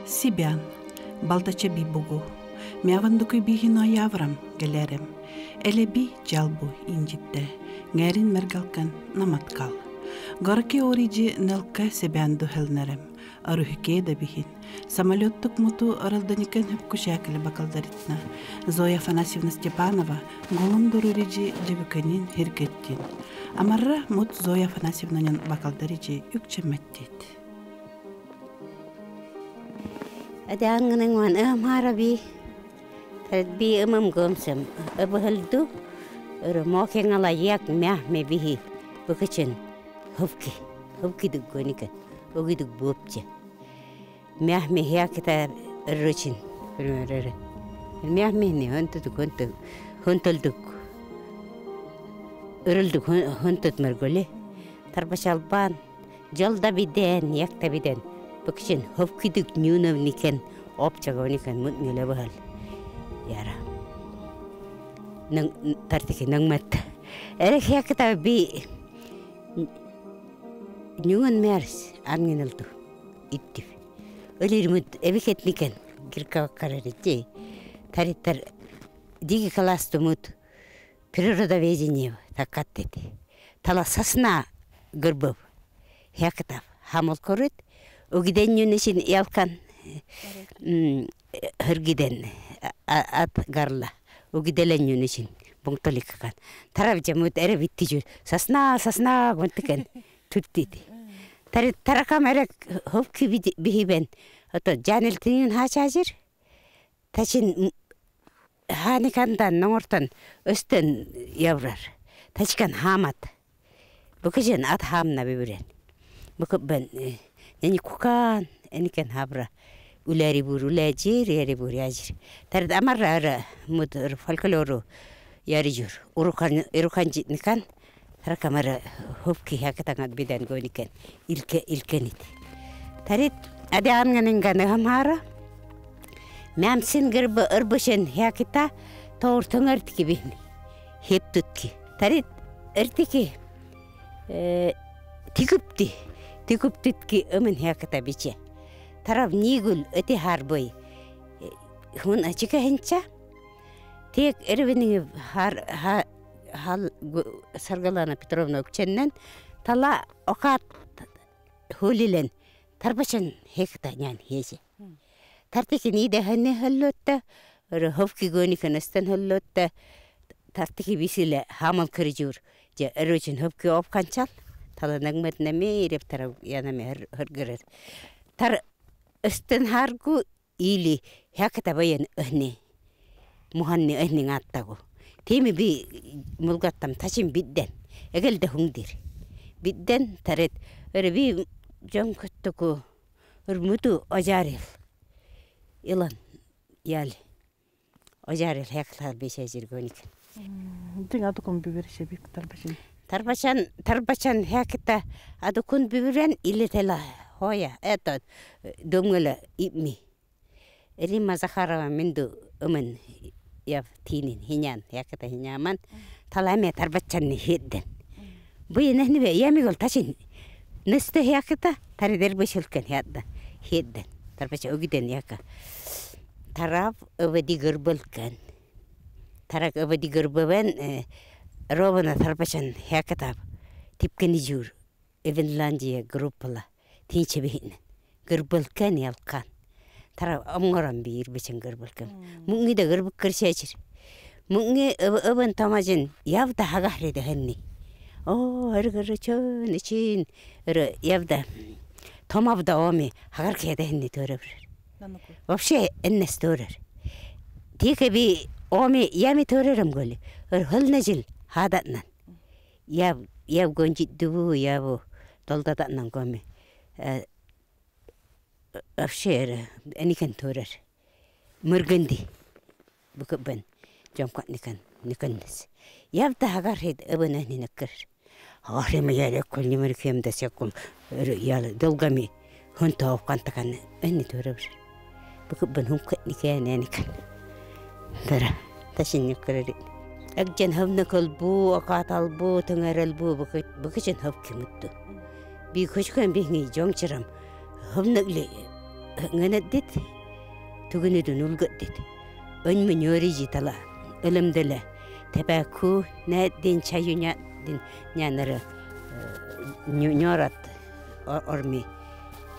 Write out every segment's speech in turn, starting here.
Sibyan, baldacha bi bugu. Miavandukui bihino yavram gelerem. Elebi jalbu injitte. Ngerin mergalkan namatkal. Горки орiji нелка себянду хелнерем. Арухике да бихин. Самолеттук муту аралданикен хөпкүшәкілі бакалдаритна. Зоя Афанасьевна Степанова голум дурурiji жебекенин хиргеттин. Амарра мут Зоя Афанасьевнанын бакалдарiji үкчеметтит. Адянгының ван ымхараби би ымым гомсым ыбыһылду ыры мокенгала як мяхме бихи быкычын хывки хывки дуггоника огидуг буопча мяхме хякита ыррычин үрмөрөрө мяхме хөнтөдүк хөнтө хөнтөлдүк ырылдук хөнтөт мөргөле тарбашалбан жолда биден якта биден быкычын хывкидук нюновникен опчагоникен мутниле бахал яра нang tartiki nangmat ere хякита би нюнган мярс ангиналду иттив өлирмут эбихетникен киркаваккарарити тариттар диги класстумут природоведение таккаттети тала сосна гырбып хякитав хамол корут угиден нюнешин ялкан хыргиден ат гарла угиделен нюнешин буңтоликкан тараб жамут эре биттижу сосна сосна гунтыкен туттити тари таракам эре хопки бихибен ото жанелтинин хачажир тачин ханикандан ноңортон өстөн яврар тачкан хамат букажен ат хамна бибирен букбен нени кукан эникен хабра улари бур улажир яри бур яжир тард амарра ара мут фольклору ярижур урухан ирухан житникан таракамара хопки хакатангат биден гоникен илке илкенит тарит ади амнганинга хамара мямсин гырбы ырбышен хакита тоор төңөртки бихни хептутки тарит эртики тигүпти тигүптүтки ымын хакита биче тарав нигул эти харбой хун ачика хинча тек эрвини хар хал Саргалана Петровна өкченнен тала окат хулилен тарбачан хекта нян хеже тартики ниде ханне хөллөттө ховки гөни кыныстан хөллөттө тартики бисиле хамал кыржур же эрөчүн ховки опканчал тала нагмет наме тара янаме хыргырыр тар өстен харгу или хяката баян ыхни муханни ыхни аттагу теми би мулгаттам ташин бидден эгелде хуңдир бидден тарет өр би жомкоттуку өр муту ожарил илан яли ожарил хяклар бешежир гоник. Дин адукун бибер шебик тарбашин. Тарбачан тарбачан хякита адукун бибирен или тела хоя это домгела ипми Римма Захарова минду ымын яв тинин хинян хякита хиняман таламе тарбачан хидден буй нехнибе ямигол ташин несте хякита таридер бешелкен хядда хидден тарбача өгиден яка тарав ыбыди гырбылкен тарак ыбыди гырбыбен робана тарбачан хякатап типкени жур Эвенландия группала тинче бихинен гырбылкен ялкан тара омгорон биир бичен гырбылкен муңги да гырбык кыршечир муңги ыбын тамажын явда хагахриде хенни о ыргыры чөн ичин ыры явда томавда оми хагар кеде хенни төрөбүр вообще эннес төрөр тике би оми ями төрөрөм голи ыр хылнажил хадатнан яв яв гонжиддубу яву толдататнан гоми вообще эникен төрөр мыргынди букбен жомкат никан никаннес явда хагар хед ыбына нинаккыр хагар яре кол нимер кем десе кол ял долгами хунта опкантакан энни төрөбүр букбен хумка никен эникен дара ташин никкыры акжен хавна кол бу акатал бу тыңарал бу букычын хав кимутту би көчкөн бихни жоңчырам хавнагли. Ngэнэддит түгүнүдүн улгыддит. Өнмү ньүөрижи тала өлөмдөлө тэбэку нээддин чаюня дин нянары ньорат орми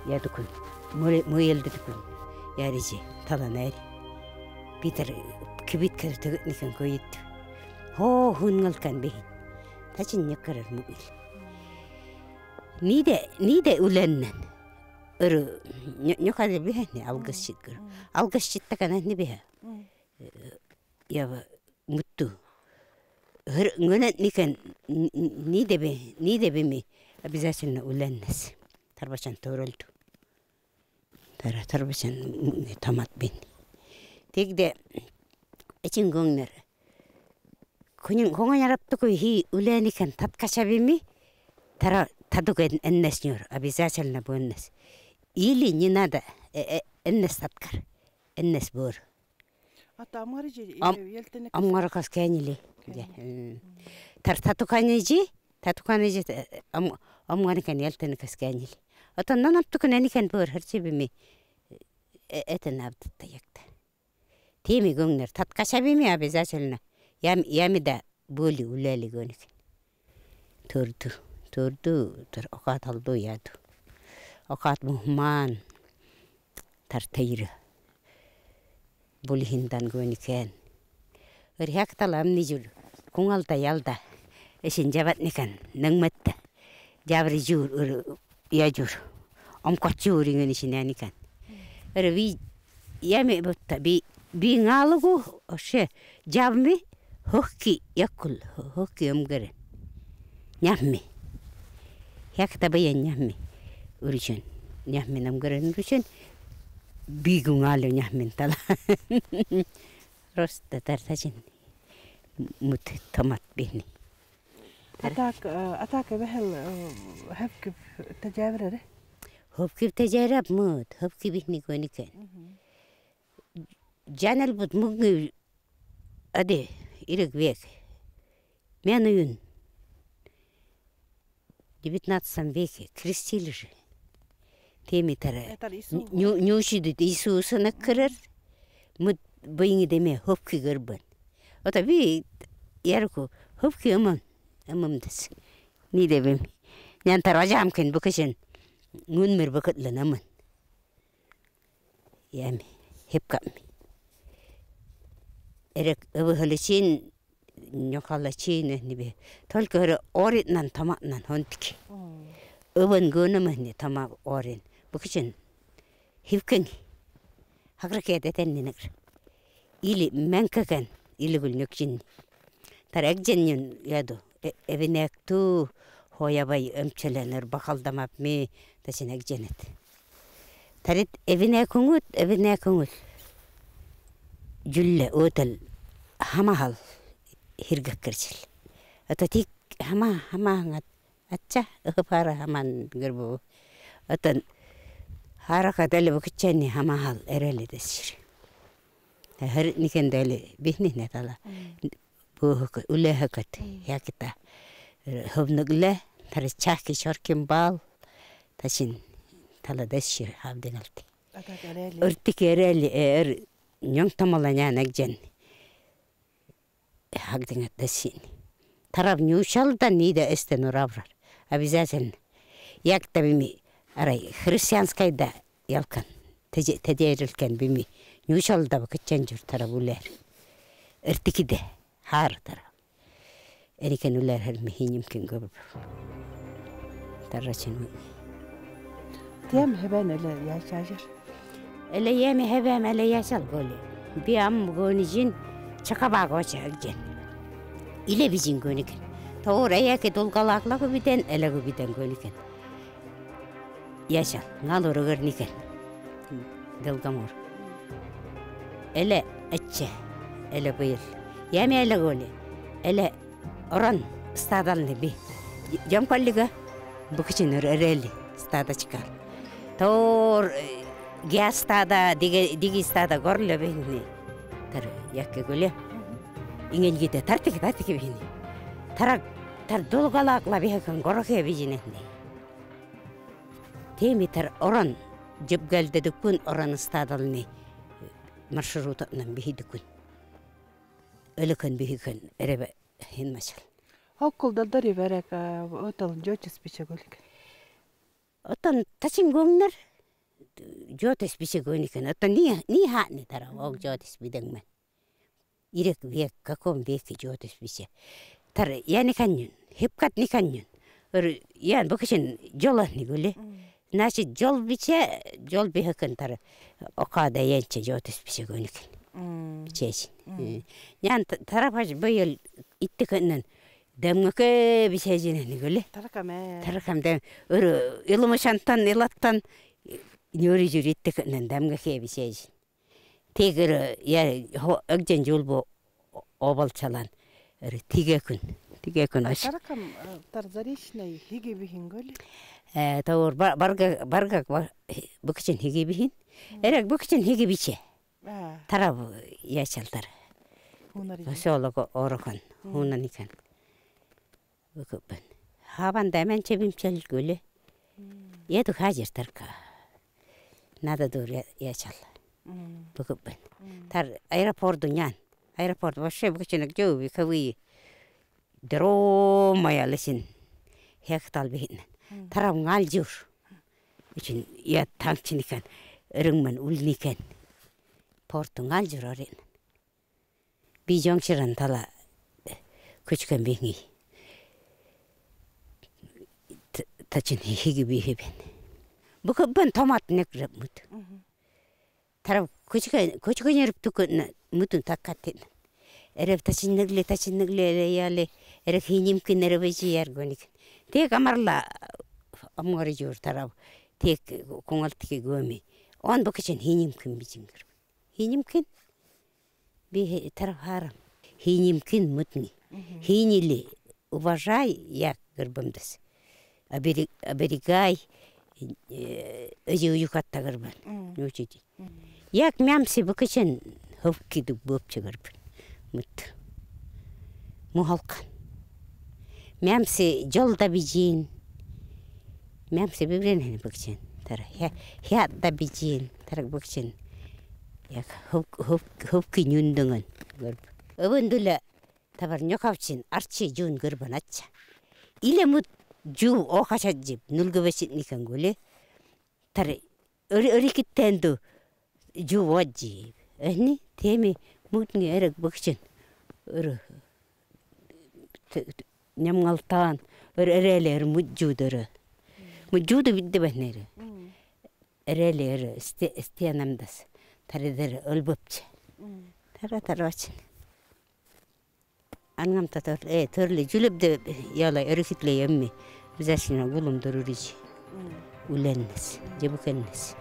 ядукун муелдитикун ярижи таланайр Питер кибит кертигитникен көйит хоо хунгалкан бихин тачин ньаккарар муил ниде ниде уленнен ыры ньокады бихени алгысчит алгысчиттаканахни биха ява мутту ngönetniken нидеби нидебими обязательно уленнес тарбачан төрөлтү тара тарбачан томат бин тигде эчин гоңнер кунин хоңараптуку хи уленикен таткашабими тара тадуген эннеснюр обязательно буэннес или не надо эннес таткар эннес бур. Ата амгарижи елтене амгаракас кэнили тар татуканижи татуканижи амгарикен елтене кас кэнили ата нанаптукун эникен бур херчибими этен абдатта якта тими гөңнер таткашабими обязательно ям ямида були улели гөник төрду төрду тар окат алду яду окат мухман тар тейры булихиндан гөникен ырхактал амнижур куңалда ялда эшин жабатникан ныңматта жабри жур ыр яжур омкочур ингенишинаникан ыр ви ями бутта би би ŋaalugu оше жабми хохки яккул хохки өмгерен няхми хякта бая няхми уричен няхми намгерен уричен бигуŋаалу няхмин тала просто тартачин мут томат бихни. Атак атак бехел хепкип тажабрере хопкип тажараб мут хопки бихни гоникен жанал бут мугни аде ирек век мянуюн 19 веке крестили же теми тара нюшидит Иисусына кырыр мут быйңы деме хопки гырбын ота би ярку хопки ымын ымымдыс ни дебим нян таражамкен букышын ngунмер букытлын ымын ями хепками эрек ыбыхылычин ньокаллачин нибе только оритнан таматнан хонтики ыбын гөнүмүхни тама орин букышын хивкен хагракететеннинегр или мэнкэкэн илигул нөкчин тар эгженнин яду эбинэкту хоябай өмчөленер бакалдамапми тачин эгженет тарит эбинэкүңүт эбинэкүңүт жүлле өтел хамахал хиргаккерчил ата тик хама хамааңат атча ыхыпара хаман гырбу атан харака дали букчани хамахал эрели десир хэр никендели бихни тала буухка улехакат якита хөвнөгле тар чахки шоркин бал тачин тала десир хабденалти ыртик эрели эр ньоң тамаланяанагжен хагдиңат десин тараб нюшалда нида эстен урабрар обязательно якта бими арай христианскайда ялкан тежерилкен бими нюшалда бакычан жур тараб улер ыртикиде хаар тараб эрикен улер херми хиньимкин көбүп таррачин. Тем хебен эле яшажыр эле ями хебем эле яшал голи би ам гонижин чакабагоча ген иле бижин гөникен тоор эяке долгалаакла гүбиден эле гүбиден гөникен яшал ŋал урыгырникен дылгамур эле этче эле быйыл ями эле голи эле орон стадалны би жамкаллига букичинер эрели стадачка тоор гя стада диги диги стада горле бихни тар якке гөле ингенгите тартики тартики бихни тарак тар долгалаакла бихакан горохе бижинехни теми тар орон Жипгалдедукун ораныстаадални маршрутатнан бихидукун. Өлөкөн бихикөн эребе хинмачал. Хоккулдалдар иверек отал жочес бичегулик. Отон тачин гонгнер жотес бичегуникен. Отон ни ни хаатни тара ог жотес бидеңмен. Ирек век каком веке жотес биче. Тар я не каннюн, хипкат не каннюн. Ян букшин жолахни гуле. Значит, жол биче, жол бихекен тар окада янче жотес бичегуникен. Бичесин. Ян тарапаш быйыл иттикеннен дэмгэке бичежинени гуле. Таракаме. Таракам дэм өрө илумашантан илаттан нюри жүр иттикеннен дэмгэке бичежин. Тегер я огжен жулбо обалчалан өрө тигекүн тигекүн аш. Таракам тар заречный хиги бихингол. Таур барга барга букчин хиги бихин. Эрек букчин хиги биче. Тарап ячалтар. Поселок Орохон, хунаникан. Букупен. Хабан дәмен чебимчел гөле. Еду хажир тарка. Надо дур ячал. Букупен. Тар аэропорт нян. Аэропорт вообще букчин жөө кави. Дро маялысын. Хектал бихин. Тарап ngал жур. Үчүн я танчиникан өрөңмөн улникен. Порту ngал жур орин. Бижоңшыран тала күчкөн бихни. Тачин хиги бихибен. Букупен томат некреп мут. Тарап күчкөн күчкөн ерип түкөн мутун таккаттин. Эреп тачинныгле тачинныгле яле эрек хинимкин эребежи яргоник. Тек амарла амгары жур тарап тек коңалтики көми. Он букчен хинимкин бичингер. Хинимкин би тарап харам. Хинимкин мутни. Хинили уважай як гырбымдыс. Оберегай өжи уюкатта гырбан. Нучити. Як мямси букчен хөвкидүк бөпче гырбын. Мут. Мухалкан. Мямси жолда бижин. Мямси бибрен букчен. Тара хя да бижин. Тара букчен. Яг хөв хөв хөвки нүндөнгөн гырб. Өвөндүлө табар нёкавчин арчи жуун гырбан ача. Иле мут жуу охашаджип нүлгөбэситникэн гүле. Тар өрикиттэнду жуу воджи. Эхни теми мутни эрэг букчин. Өрө нямгалтаан өр эрэлэр муджуудөрө. Муджууду биддебэхнэрэ. Эрэлэр стенамдас. Таридэр өлбөпче. Тара тарачин. Ангам татар төрле жүлүп яла өрүкитле эмми. Бизашина гулум дөрүрүж. Уленнес, жебукеннес.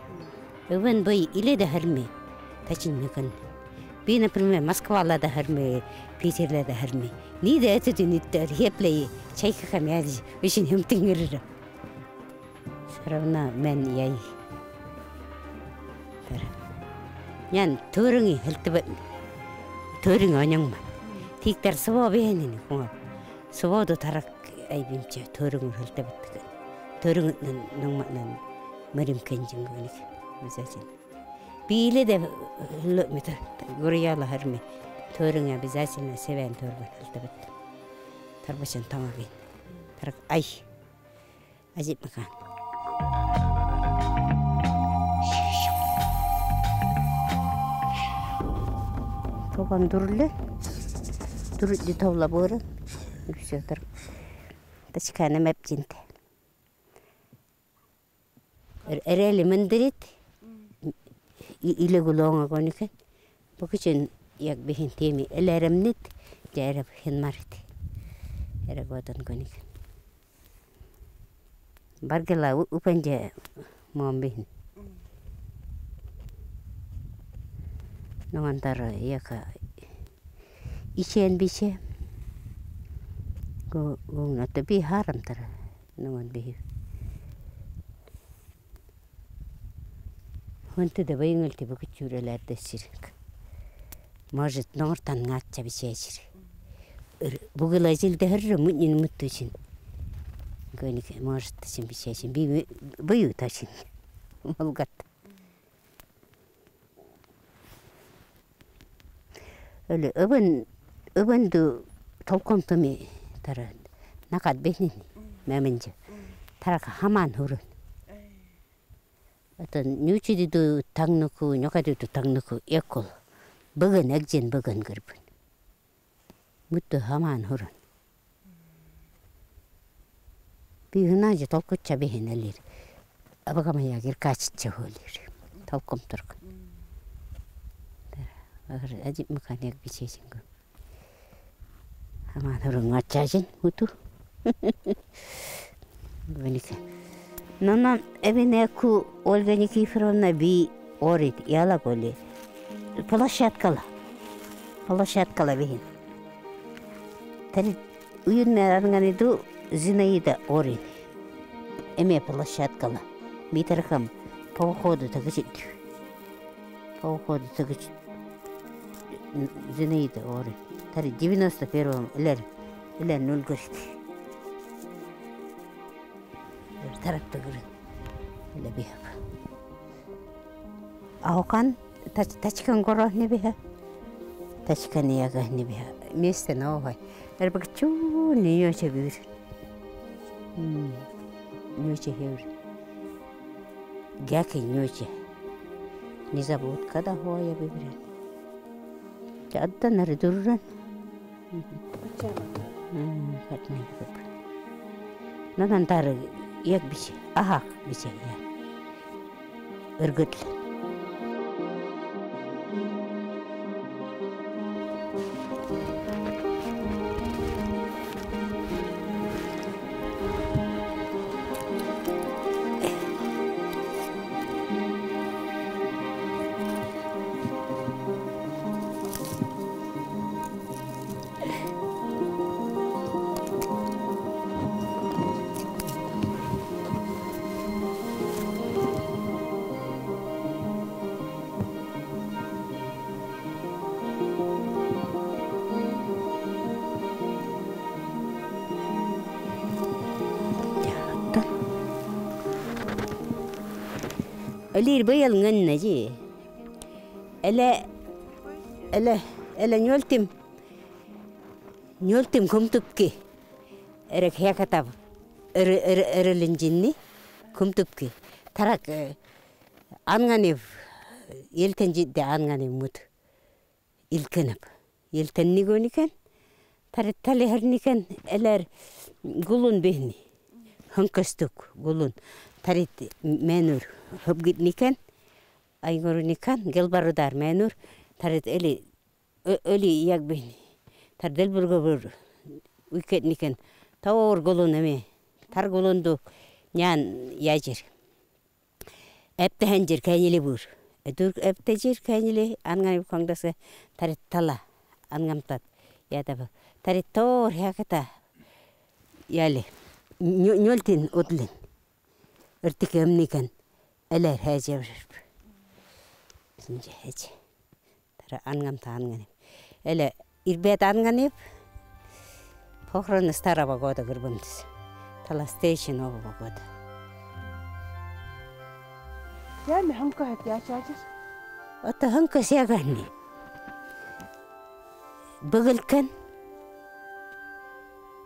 Өвен бой иле де харми. Тачин мекан. Би, например, Москвала да харми, Питерле да харми. Ни де этү ниттер хеплей чайка хамязи үшин хэмтингэр. Все равно мен яй. Тара. Нян төрүңи хэлтбэ. Төрүң оняңма. Тиктер сво бэнин хуа. Своду тарак айбимче төрүң хэлтбэттэг. Төрүң нуңманан мэрим кенжингөник. Обязательно. Бииле де хлөмөтө гурьяла харми. Төрүң обязательно себен төрбөн хэлтбэт. Тарбашын тамагын. Тарак ай. Ажип макан. Тоган дурле. Дурле тавла боры. Үксө тар. Тачканы мәпчинте. Эрели мендерит. Иле гулоңа гонike. Букучун як бихин теми элеремнит жайрап хин марит. Эре годон гоник. Баргела упенже момбин. Нугантар яка ичен биче. Го гунгна би харам тара. Нуган би. Хөнтө да байыңылты букучурелерде сирк. Может, нортан ngатча бичечир. Бугыла жилде хөррө мутнин муттучин. Гөник может тачин бичечин. Би бую тачин. Молгат. Өлө ыбын ыбынду толкомтуми тара накат бихнин мэминжи тарака хаман хурун. Атын нючидиду таңныку ньокадиду таңныку эккол быгын эгжин быгын гырбын. Мутту хаман хурун. Бихынажы толкучча бихинелир. Абагамаягир качытча холир. Толком турк. Ажип мыканек бичесингу. Хаман хурун ачажин муту. Веника. Нана эбинеку Ольга Никифоровна би орит яла голи. Площадкала. Площадкала бихин. Тали уюнмэ Зинаида орин. Эме площадкала. Битерхам по уходу тагычит. По уходу тагычит. Зинаида орин. Тари 91-м илер илер нуль горит. Тарапта гырын. Иле бихап. Ахукан тачкан горо не биха. Тачкан яга не биха. Место новое. Эрбак чу не ёче бир. Нёче хевр. Гяки нёче. Незабудка да хоя бибирен. Аддан ардурран. Катны гып. Нанан тары як биче, ахак биче я. Ыргытлы. Элир быйыл ngынна жи. Эле эле эле ньолтим. Ньолтим кумтупки. Эрек хякатав. Эр эр эрелинжинни кумтупки. Тарак анганив елтен жидде анганив мут. Илкенеп. Елтенни гөникен. Тарит талихерникен элер гулун бихни. Хынкастук гулун. Тарит менур хөбгитникен. Айгоруникан гелбарудар менур. Тарит эли öli як бихни. Тар делбурга бур уикетникен. Таур гулун эме. Тар гулунду нян яжир. Эптехенжир кайнили бур. Эдур эптежир кайнили ангай конгдасы тарит тала ангамтат. Ятабы. Тарит тор хяката яли. Ньолтин утлин. Иртик эмникен. Элер хэжевр. Синже хэж. Тара ангамта анганып. Эле ирбет анганып. Похороны старого года гырбымдыс. Тала стейши нового года. Ями ханка хат ячажыр. Ата ханка сяганни. Быгылкан.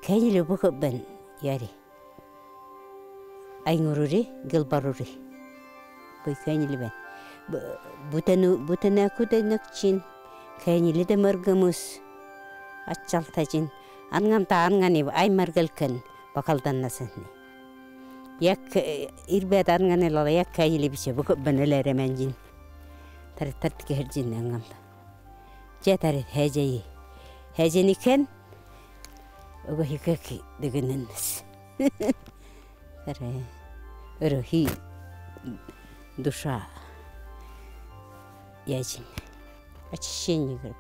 Кайнили быгыбын яри. Айнурури, гылбарури. Бу кайнили бен. Бутану бутана куденакчин. Кайнили де маргамус. Аччалтажин. Ангамта ангани ай маргалкан бакалданнасынни. Як ирбет ангани лала як кайнили биче быгыбын элере менжин. Тар тартке хержин ангамта. Же тари хэжеи. Хэженикен ого хикаки дегененнес. Таре өрөхи душа яжин. Очищение гырб.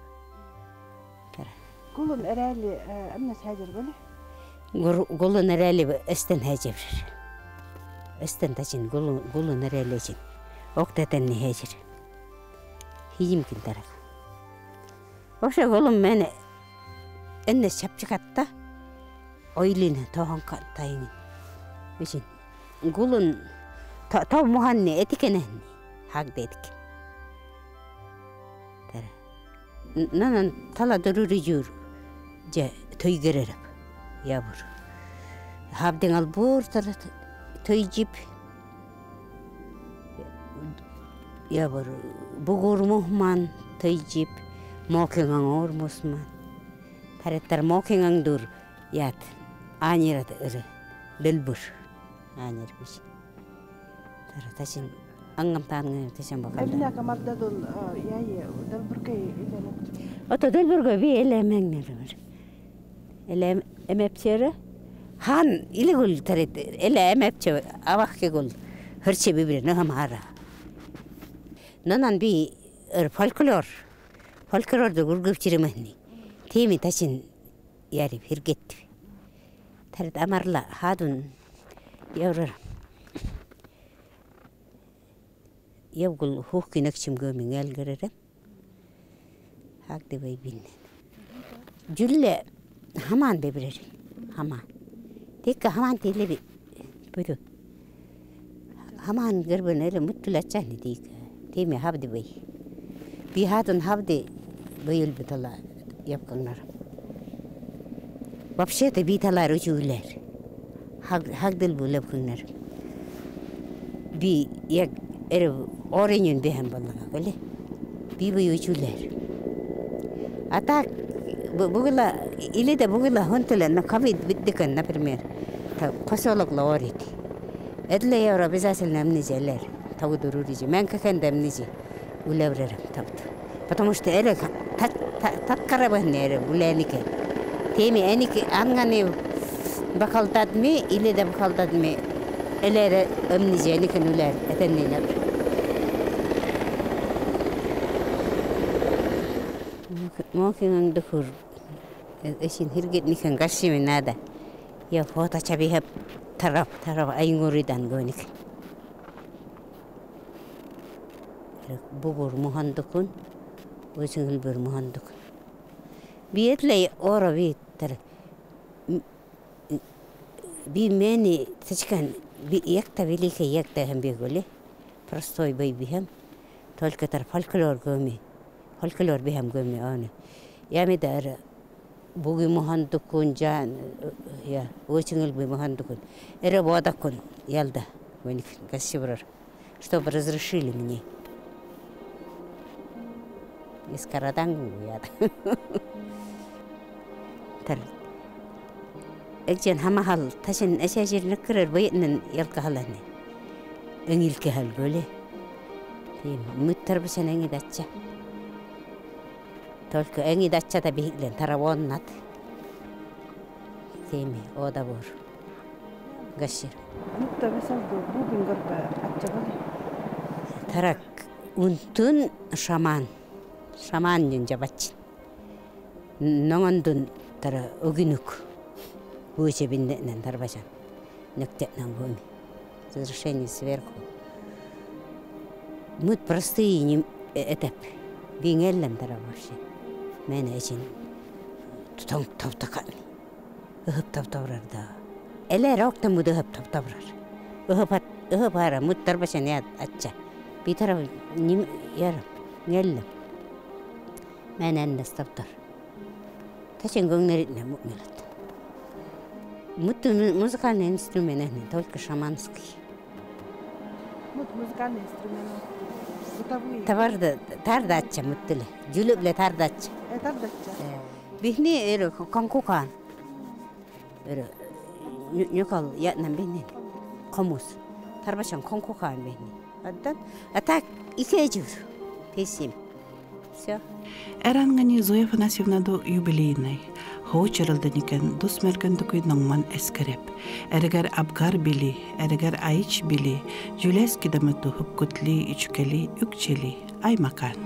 Тара. Гулун эрели эмнес хажыр голи. Гулун эрели эстен хэжевшир. Эстен тажин гулун гулун эрележин. Октатенни хэжир. Хижимкин тарак. Ошо гулун мен эннес чапчыкатта ойлин тохон тайнин. Бишин гулун тау муханни этикенехни хагдетик. Тара. Нанан тала дөрүрүжүр же төйгеререп ябыр. Хабден албур тара төйжип ябыр бугур мухман төйжип мокингаң ормусман. Тареттар мокингаң дур ят анират ыры дөлбүр анир биш. Тара тачин ангам таанган ташан бакалда. Эбина камардадун яй дөлбүргө илелеп. Ото дөлбүргө би эле эмеңнер. Эле эмепчери хан илигул тарет эле эмепче авахке гул хырче бибире нахам хара. Нанан би фольклор фольклорду гургүпчиремехни. Теми тачин яри хиргетти. Тарет амарла хадун яврар. Явгул хух кинакчим гөмин элгерере. Хагды бай биннен. Жүлле хаман бебирер. Хаман. Текка хаман тилеби. Бүдү. Хаман гербен эле муттулачаны дейк. Теме хабды бай. Би хадун хабды быйыл битала япкаңнар. Вообще-то биталар үчүлер. Хагдыл булып күннер. Би як эре оренюн бехем боллага гөле. Би бый үчүлер. А так бугула или да бугула хонтула на ковид биттикен, например. Та поселок лорит. Эдле евро обязательно амнезиялер. Тагу дурурижи. Мен какен амнези. Улевререм табт. Потому что эре таткарабын эре уленике. Теми эники ангани бакалтадми или да бакалтадми элере амнези эникен улер этеннинер. Мокинан духур эсин хиргет никен гашими нада. Я фото чабиха тарап тарап айнгуридан гоник. Бугур мухандукун, өзүңүл бир мухандукун. Биетлей ора биттер. Би мени тачкан би якта великий якта хам бигули. Простой бай бихем. Только тар фольклор гөми. Фольклор бихем гөми аны. Ями дар буги мухандукун жан я өзүңүл би мухандукун. Эре бодакун ялда. Гоник гасибрар. Чтобы разрешили мне. Искарадан яд. Тар. Экжен хамахал ташин эшежир ныккырыр быйнын ялкахаланы. Эңилке хал гөле. Тим муттар бишен эңи датча. Только эңи датча да биглен таравоннат. Тими ода бор. Гашир. Мутта бесалду бугин горба атчабали. Тарак унтун шаман. Шаман нинжабачин. Ноңондун тара өгүнүк. Бууче бинденен тарбажан. Нөктетнен гөми. Разрешение сверху. Мут простые не этап. Биңеллем тара вообще. Мен эчин тутан таптакан. Ыхып таптабрар да. Эле рокта муды ыхып таптабрар. Ыхып ыхып ара мут тарбажан я атча. Би тарап ним ярым. Неллем. Мен эннес таптар. Тачен көңнеритне мукмелет. Мут музыкальный инструмент, только шаманский. Мут музыкальный инструмент. Бытовые. Таварда тардача муттуле. Жүлүпле тардача. Тардача. Бихни эре конкукан. Эре нюкал ятнан бихни. Комус. Тарбашан конкукан бихни. Аддан а так икежүр. Песим. Все. Эрангани Зоя Афанасьевна ду юбилейный. Хоочарылданикен дус мергендукуй ноңман эскереп. Эрегер абгар били, эрегер айч били, жүлес кидамыту хупкутли, ичкели, үкчели, аймакан.